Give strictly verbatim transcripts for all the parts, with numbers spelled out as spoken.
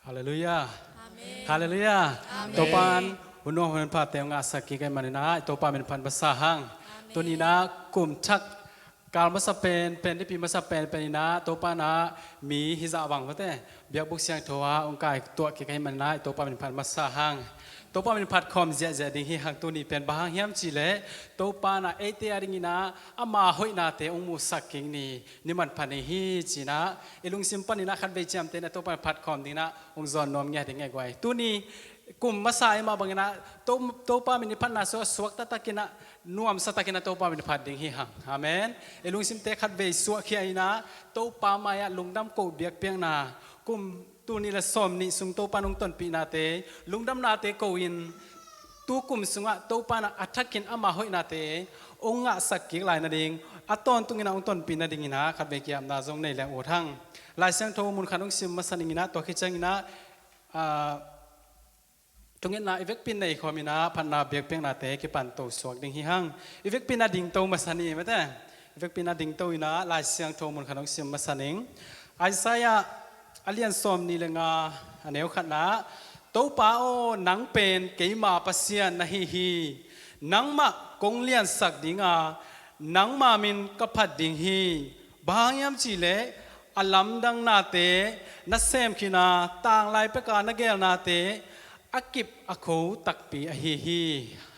Halleluiah. Halleluiah. Topa'n hun nuam hun phate hong ngahsak kik ahih manin ah i Topa min phat masa hang. Tuni-in ah kum thak kal masa pen pen, nipi masa pen pen in ah Topa'n ah mi hizah bang mate biakbuk siangtho ah hong kaituah kik ahih manin ah i Topa min phat masa hang. Topa min phat khawm ziahziah ding hi hang. Tuni pen bang hang hiam cih leh Topa'n ah eite adingin ah ama hoihnate hong musak kik ni, ni manpha ni hi ci-in ah i lungsim panin ah khatvei ciamteh in ah Topa min phat khawm dingin ah hong zawn nuam ngiat ding hi guai. Tuni kum masa ahih mah bangin ah To, Topa min i phatna sungah suakta takin ah, nuamsa takin ah Topa min phat ding hi hang. Amen. I lungsimte khatvei suahkhia in ah Topa mai-ah lungdam ko biakpiakna, kum tul nih le sawm nih sung Topa'n hong tonpihnate, lungdamnate ko-in tu kum sungah Topa'n ah a thakin ama hoihnate hong ngahsak kik lai nading, a tawntungin ah hong tonpih nadingin ah khatvei ki-apna zong nei leng ut hang. Lai Siangtho mun khat hong sim masa ning in ah, tua khit ciangin ah, ah, thungetna i vekpi in nei khawm in ah phatna biakpiaknate kipan to suak ding hi hang. I vekpi in ah dingto masa ni mate. I vekpi in ah dingto in ah Lai Siangtho mun khat hong sim masa ning. Isaiah a lian sawm nih le nga, a neu khatna ah, Topa aw, nang pen keima Pasian na hi hi. Nangmah kong liansak ding a, nangma min ka phat ding hi. Bang hang hiam cih leh a lamdangnate na sem khin a, tanglai pek a na gelnate a kip a kho takpi ahi hi.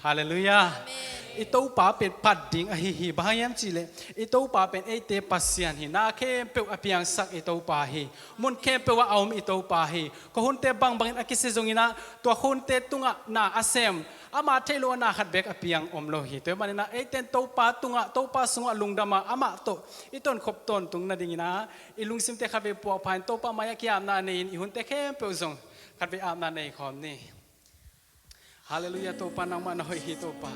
Halleluiah. Amen. I Topa pen phat ding ahi hi. Bang hang hiam cih leh i Topa pen eite Pasian hi. Na khempeuh a piangsak i Topa hi. Mun khempeuh ah a om i Topa hi. Khuahunte bangbangin a kisia zongin ah, tua khuahunte tungah na a sem, ama theih loh a na khat beek a piang om lo hi. Tua ahih manin ah eite in Topa tungah, Topa sungah lungdam a, amah tawh i tonkhop tawntung nadingin ah i lungsimte khatvei puahpha in Topa mai-ah ki-apna nei-in i hunte khempeuh zong khatvei apna nei khawm ni. Halleluiah, Topa nangmah na hoih hi Topa.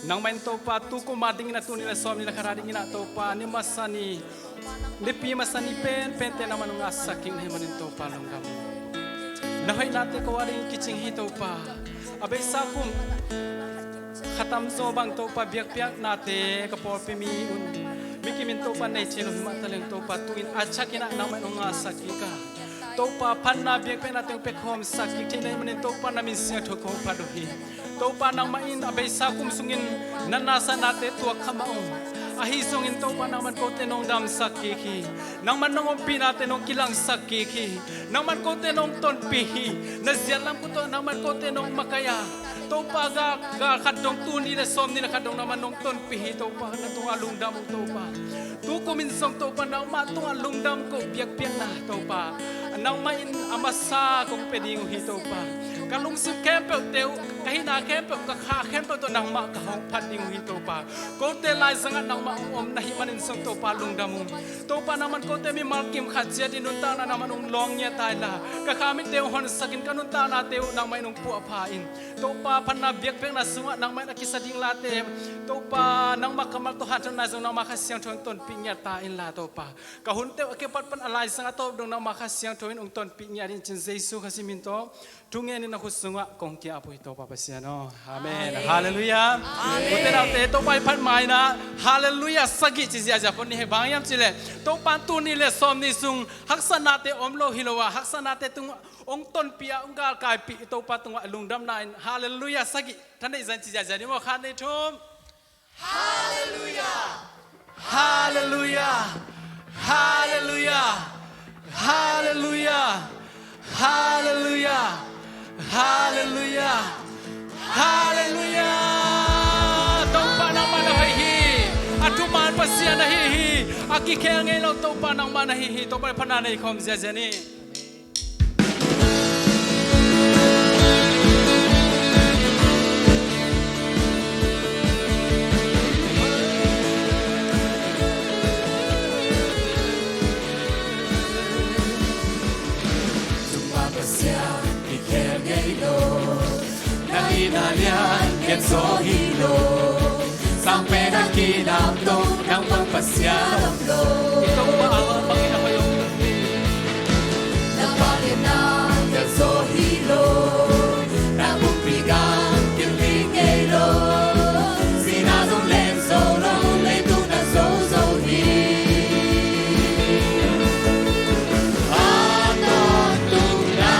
Nangmah in Topa tu kum a dingin ah, tul nih le sawm nih le khat a dingin ah Topa, ni masa ni, nipi masa ni penpente nangmah in hong ngahsak kik na hih manin Topa lungdam. Na hoihnate ko a dingin kicing hi Topa. A beisa kum khatam zaw bang Topa biakpiaknate ka pawlpi mi un, mi kim in Topa nei thei lo hi mah taleng Topa, tu-in a thakin ah nangmah in hong ngahsak kik a, Topa phatna biakpiaknate hong pia khawmsak kik theih na hih manin Topa na min siangtho kong phat uh hi. Topa nangmah in a beisa kum sungin na nasepnate tuak kha mah ung. Ahi zongin Topa nangmah in kote nong damsak kik hi. Nangmah in nong ompihnate nong kilangsak kik hi. Nangmah in kote nong tonpih hi. Na ziatlam khut tawh nangmah in kote nong makaih a, Topa, gal, gal khat dong, tul nih le sawm nih le khat dong nangmah in nong tonpih hi Topa, na tungah lungdam ung Topa. Tu kum in zong Topa nangmah tungah lungdam ko biakpiakna Topa, nangmah in a masa kong pia ding uh hi Topa. Ka lungsim khempeuhte uh, ka hihna khempeuh, ka kha khempeuh tawh nangmah ka hong phat ding uh hi Topa. Kote laizangah nangmah hong om na hih manin zong Topa lungdam ung. Topa nangmah in kote mimal kim khat ciat in nuntakna nangmah in hong lawng ngiat ta inla, ka kha mitte uh honsakin ka nuntaknate uh nangmah in hong puahpha in. Topa phatna biakpiakna sungah nangmah in a kisa ding late, Topa nangmah kammal tawh hanthawn nai zong nangmah Kha Siangtho in tonpih ngiat ta inla Topa. Ka hunte uh a kipat pan a laizang a tawp dong nangmah Kha Siangtho in hong tonpih ngiat in cin Jesu Khazih min tawh thungen in na khut sungah kong ki-ap uh hi Topa Pasian aw. Amen. Halleluiah. Ute naute, Topa i phat ma-in ah Halleluiah sagih ci ziahziah phot ni hei. Bang hiam cih leh Topa in tul nih le sawm nih sung haksatnate om lo hi lo a, haksatnate tung hong tonpih a, hong galkaipih i Topa tungah lungdamna in Halleluiah sagih tha neih zah in ci ziahziah ni maw. Khat, nih, thum. Halleluiah. Halleluiah. Halleluiah. Halleluiah. Halleluiah. Halleluiah. Halleluiah. Topa nangmah na hoih hi. A thuman Pasian ahi hi. A kikhel ngei lo Topa nangmah na hi hi. Topa i phatna nei khawm ziahziah ni. Tua Pasian i khel ngei lo, na hihna lian lian zaw hi lo. Sang pen a kinam dong nang bang Pasian om lo. I Topa a bang in a hoih om lo. Na pa lian na lian zaw hi lo. Na pumpi gam kim ding ngei lo. Sihna zong lem zo lo, leitung na zo zo hi. A tawntung na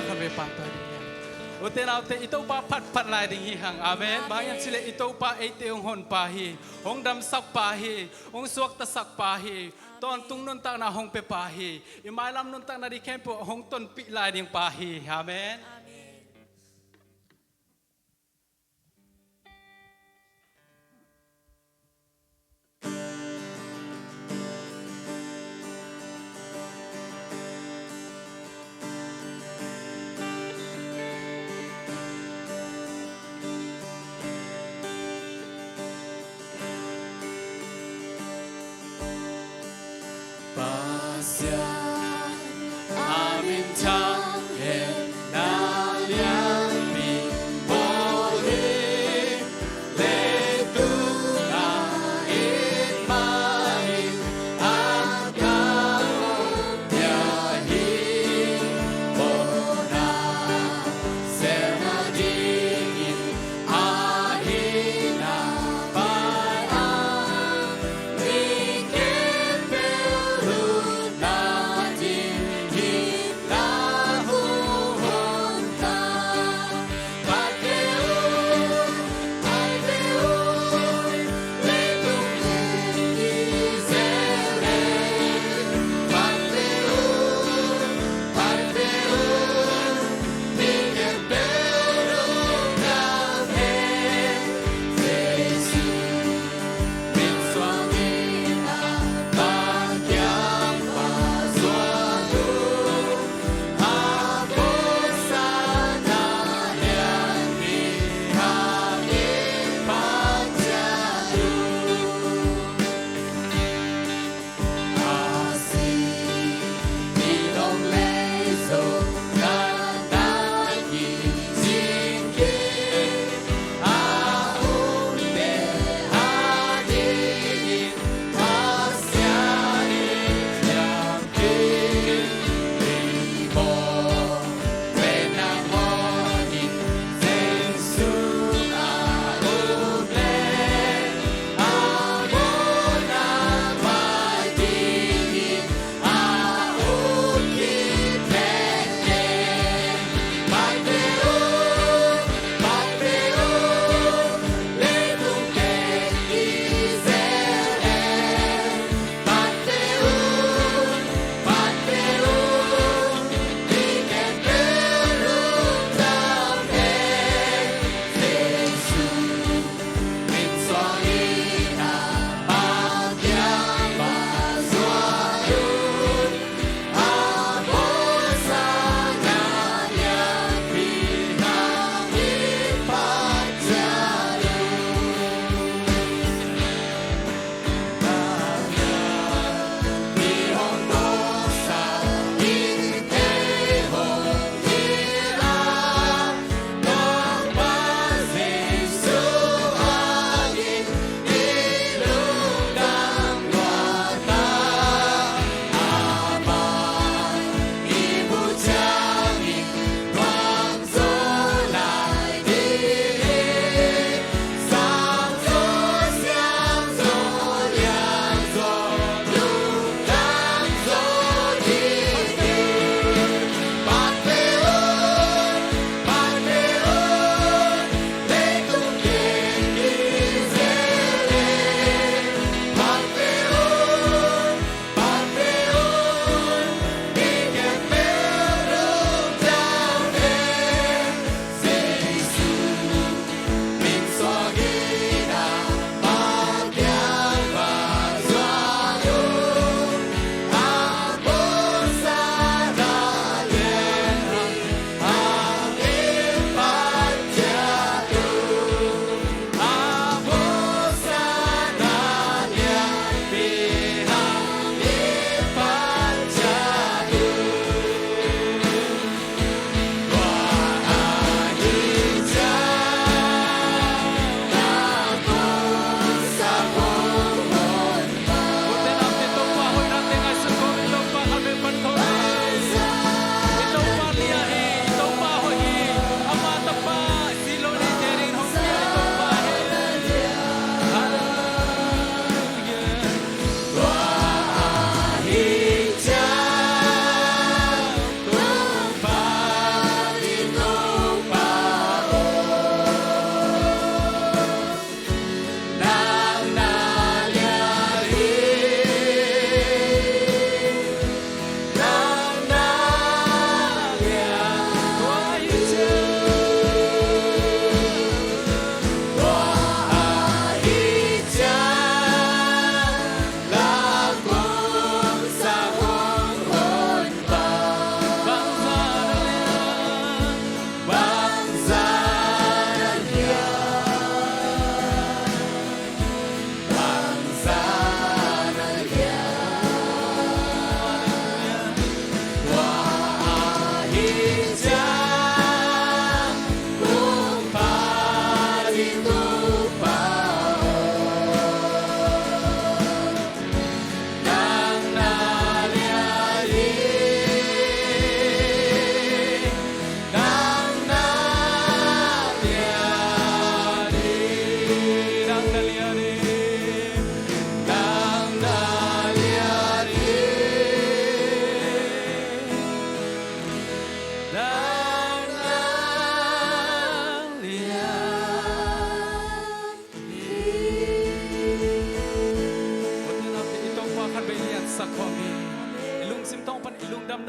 Khabe pa tua ding hi hang. Ute naute, i Topa phatphat lai ding hi hang. Amen. Bang hang hiam cih leh i Topa eite hong honpa hi, hong damsakpa hi, hong suaktasak pa hi. Tawntung nuntakna hong pia pa hi. I mailam nuntakna ding khempeuh hong tonpih lai ding pa hi. Amen. Pasian, a min thang hen, na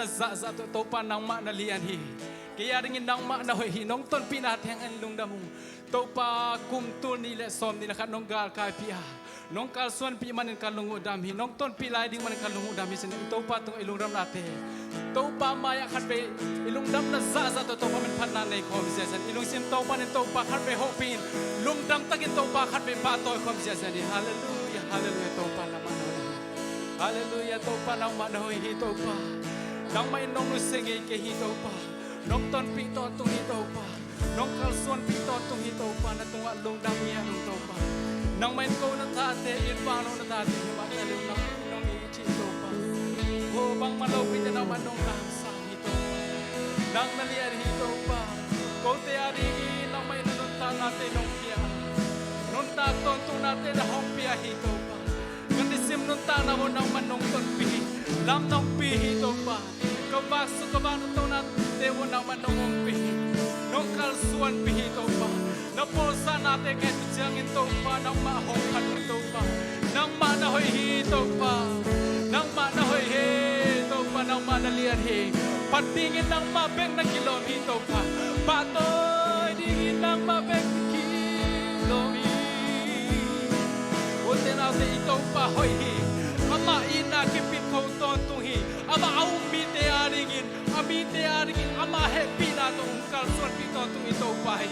zahzah tawh Topa nangmah na lian hi. Kei a dingin nangmah na hoih hi. Nong tonpihna teng in lungdam ung. Topa, kum tul nih le sawm nih le khat nong galkaipih a, nong kalsuanpih manin ka lung uh dam hi. Nong tonpih lai ding manin ka lung uh dam hi. Cin i Topa tungah i lungdamnate Topa mai-ah khatvei i lungdamna zahzah tawh Topa min phatna nei khawm ziahziah in, i lungsim Topa nin Topa khatvei hopih in, lungdam takin Topa khatvei pahtawi khawm ziahziah in. Halleluia, halleluia, Topa nangmah na hoih hi. Halleluia, Topa nangmah na hoih hi Topa. Nangmah in nong nusia ngei kei hi Topa. Nong tonpih tawntung hi Topa. Nong kalsuanpih tawntung hi Topa. Na tungah lungdam ngiat ung Topa. Nangmah in ko na tate it, vang lo na tate hi mah taleh nangmah in nong it hi Topa. Ko bangmah lopite nangmah nong lamsang hi Topa. Nang na lian hi Topa. Kote a dingin nangmah in na nuntaknate nong pia. Nuntak tawntungnate na hong pia hi Topa. Ka nisim nuntakna uh nangmah nong tonpih hi. Lam nong pia hi Topa. Ka vak sung ka vak nuntaknate uh nangmah nong ompih hi. Nong kalsuanpih hi Topa. Na bawlsahnate ka et uh ciangin Topa nangmah hong phat uh hi Topa. Nangmah na hoih hi Topa. Nangmah na hoih hi Topa. Nangmah na lian hi. Phat dingin nangmah bek na kilawm hi Topa. Pahtawi dingin nangmah bek kilawm hi. Ute naute, i Topa hoih hi. Amah itna kipit kho tawntung hi. Amah a um mite a dingin, a mite a dingin amah hehpihna tawh hong kalsuanpih tawntung i Topa hi.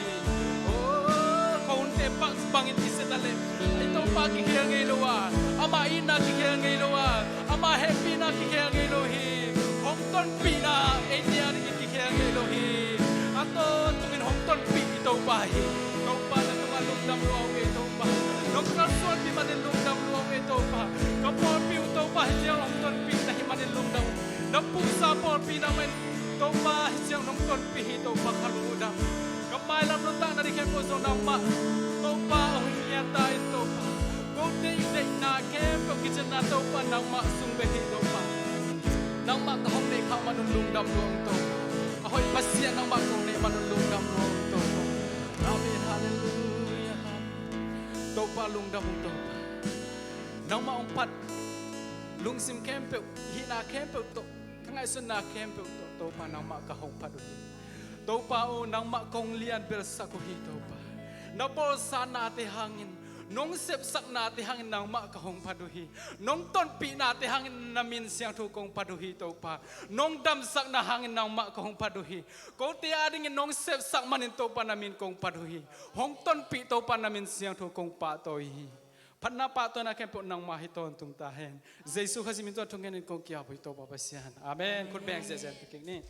Oh, khuahunte bang bangin i sia taleh i Topa kikhel ngei lo a, amah itna kikhel ngei lo a, amah hehpihna kikhel ngei lo hi. Hong tonpihna eite a dingin kikhel ngei lo hi. A tawntungin hong tonpih i Topa hi. Topa na tungah lungdam lua uh ei Topa. Nong kalsuanpih manin lungdam lua uh ei Topa. Ka pawlpi uh Topa hi ciang hong tonpih na hih manin lungdam uh. Na puhsa pawlpi nangmah in Topa hi ciang nong tonpih hi Topa, ka lungdam. Ka mailam nuntakna ding khempeuh zong nangmah Topa hong ngiat ta in Topa. Kote i deihna khempeuh kicinna Topa nangmah sung bek hi Topa. Nangmah ka hong neih khak man un lungdam lua ung Topa. A hoih Pasian nangmah ka hong neih man un lungdam lua ung Topa. Amen. Halleluia. Topa lungdam ung Topa. Nangmah hong phat lungsim khempeuh, hihna khempeuh tawh, ka ngaihsutna khempeuh tawh Topa nangmah ka hong phat uh hi. Topa aw, nangmah kong lianbelsak uh hi Topa. Na bawlsahnate hangin, nong sepsaknate hangin nangmah ka hong phat uh hi. Nong tonpihnate hangin na min siangtho kong phat uh hi Topa. Nong damsakna hangin nangmah ka hong phat uh hi. Kote a dingin nong sepsak manin Topa na min kong phat uh hi. Hong tonpih Topa na min siangtho kong pahtawi hi. Phatna pahtawina khempeuh nangmah hi tawntung ta hen. Jesu Khazih min tawh thungen in kong ki-ap uh hi Topa Pasian. Amen. Khut beng ziahziah kik ni.